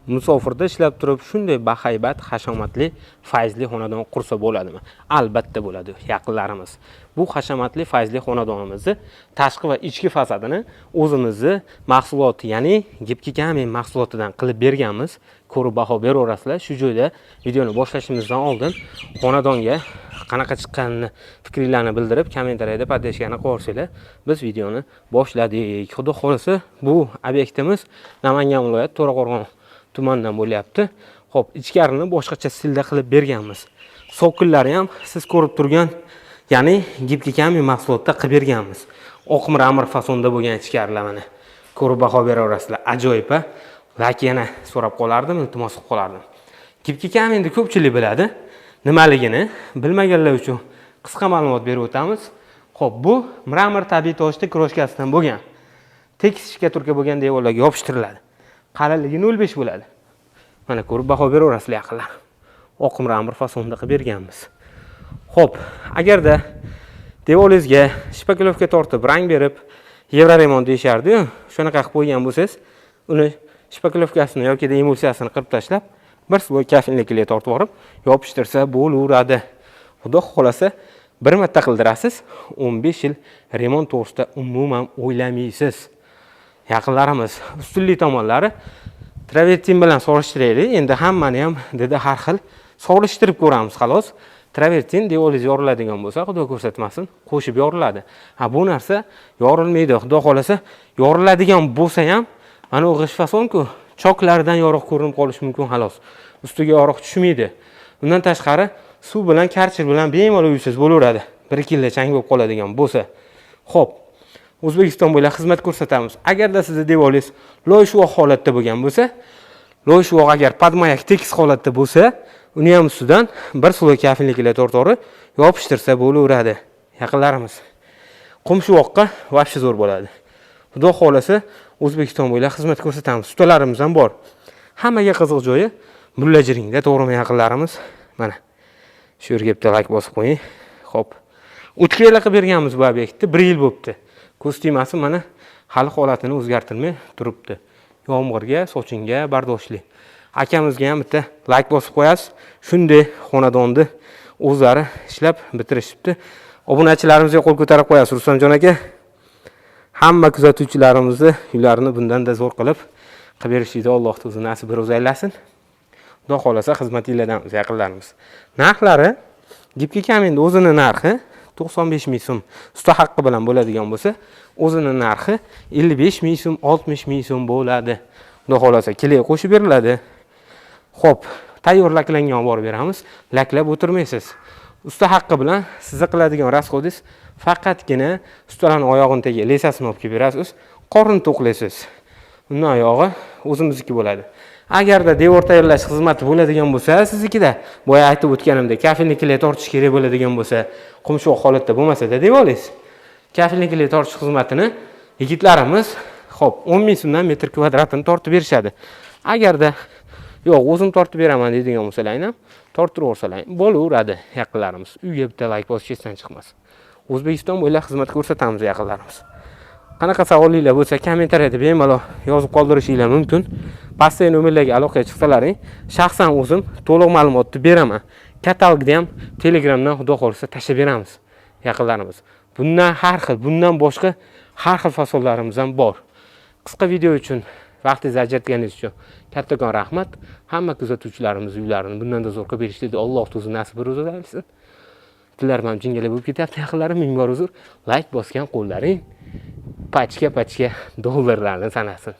Musofirda ishlab turib shunday bahaybat, hashamatli, fayzli xonadon qursa bo'ladimi? Albatta bo'ladi, yaqinlarimiz. Bu hashamatli, fayzli xonadonimizni tashqi va ichki fasadini o'zimizni mahsulot, ya'ni гибкий камень mahsulotidan qilib berganmiz. Ko'rib baho beraverasizlar. Shu joyda videoni boshlashimizdan oldin xonadonga qanaqa chiqqanini fikringlarni bildirib, kommentariyada поддержка ni qilib yuborsanglar, biz videoni boshladik. Xudo xohlasa, bu obyektimiz Namangan viloyati To'raqo'rg'on tumanidan bo'lyapti. Xo'p, ichkarini boshqacha stilda qilib berganmiz. Sokillari ham siz ko'rib turgan, ya'ni гибкий камень mahsulotda qilib berganmiz. Oq мрамор fasonda bo'lgan ichkarilar mana. Ko'rib baho beraverasizlar. Ajoyib, a? Layk yana so'rab qolardim, iltimos qilib qolardim. Гибкий камень ni ko'pchilik biladi. Nimaligini bilmaganlar uchun qisqa ma'lumot berib o'tamiz. Xo'p, bu мрамор tabiiy toshni крошка sidan bo'lgan. Tekis штукатурка bo'lgan devorlarga yopishtiriladi. Qalinligi 0,5 bo'ladi. Mana, ko'rib baho beraverasizlar, yaqinlar. Oq мрамор fasonida qilib berganmiz. Xo'p, agarda devoringizga шпаклёвка tortib, rang berib, евроремонт deyishardi-yu, shunaqa qilib qo'ygan bo'lsangiz, uni шпаклёвка sini yoki emulsiyasini qirib tashlab, bir слой кафельный клей tortib yuborib, yopishtirsa bo'laveradi. Xudo xohlasa, bir marta qildirasiz, 15 yil remont to'g'risida umuman o'ylamaysiz. Yaqinlarimiz, ustunlik tomonlari travertin bilan solishtiraylik. Endi hammani ham dedi har xil solishtirib ko'ramiz xolos. Travertin devoringiz yoriladigan bo'lsa, Xudo ko'rsatmasin, qo'shib yoriladi. Ha, bu narsa yorilmaydi. Xudo xohlasa, yoriladigan bo'lsa ham, mana u g'isht fasonku, choklardan yorug' ko'rinib qolishi mumkin xolos. Ustiga yorug' tushmaydi. Undan tashqari suv bilan, karcher bilan bemalol yuvsangiz bo'laveradi. 1-2 yilda chang bo'lib qoladigan bo'lsa. Xo'p, O'zbekiston bo'ylab xizmat ko'rsatamiz. Agarda sizni devoringiz loy shuvoq holatda bo'lgan bo'lsa, loy shuvoq agar под маяк tekis holatda bo'lsa, uni ham ustidan bir слой кафельный клей tortib yopishtirsa bo'laveradi. Yaqinlarimiz, qum shuvoqqa вообще zo'r bo'ladi. Xudo xohlasa, O'zbekiston bo'ylab xizmat ko'rsatamiz. Ustalarimiz ham bor. Hammaga qiziq joyi Mullajiringda, to'g'rimi, yaqinlarimiz? Mana shu yerga bitta layk bosib qo'ying. Xo'p. O'tgan yili qilib berganmiz bu obyektni, 1 yil bo'libdi. Ko'z tegmasin, mana hali holatini o'zgartirmay turibdi. Yomg'irga, sochinga bardoshli. Akamizga ham bitta layk bosib qo'yasiz. Shunday xonadonni o'zlari ishlab bitirishibdi. Obunachilarimizga qo'l ko'tarib qo'yasiz, Rustamjon aka. Hamma kuzatuvchilarimizni uylarini bundan-da zo'r qilib berishlikni Alloh o'zi nasib ro'za aylasin. Xudo xohlasa, xizmatinglardamiz, yaqinlarimiz. Narxlari, гибкий камень ni o'zini narxi 95 ming so'm. Usta haqqi bilan bo'ladigan bo'lsa, o'zini narxi 55 ming so'm, 60 ming so'm bo'ladi. Xudo xohlasa, клей qo'shib beriladi. Xo'p, tayyor laklangan olib borib beramiz. Laklab o'tirmaysiz. Usta haqqi bilan sizni qiladigan расход ingiz faqatgina ustalarning oyog'ini tagiga леса sini olib kelib berasiz, qorni to'qlaysiz. Undan oyog'i o'zimizniki bo'ladi. Agarda devor tayyorlash xizmati bo'ladigan bo'lsa, siznikida boya aytib o'tganimdek, кафельный клей tortish kerak bo'ladigan bo'lsa, qumshoq holatda bo'lmasa-da devoringiz, кафельный клей tortish xizmatini yigitlarimiz, xo'p, 10 ming so'mdan metr kvadratini tortib berishadi. Agarda yo'q, o'zim tortib beraman deydigan bo'lsalar ham, torttirib yuborsalar bo'laveradi, yaqinlarimiz. Uyga bitta layk bosish esdan chiqmas. O'zbekiston bo'ylab xizmat ko'rsatamiz, yaqinlarimiz. Qanaqa savolinglar bo'lsa, kommentariyada bemalol yozib qoldirishinglar mumkin. Pastdagi nomerlarga aloqaga chiqsalaring, shaxsan o'zim to'liq ma'lumotni beraman. Katalogni ham Telegramdan, Xudo xohlasa, tashlab beramiz, yaqinlarimiz. Bundan har xil, bundan boshqa har xil fasonlarimiz ham bor. Qisqa video uchun vaqtingizni ajratganingiz uchun kattakon rahmat. Hamma kuzatuvchilarimiz uylarini bundan-da zo'r qilib berishdi. Alloh o'zi nasib ro'za qilsin. Tillarim ham jingalak bo'lib ketyapti, yaqinlarim, ming bor uzr. Layk bosgan qo'llaring pachka-pachka dollarlarni sanasin.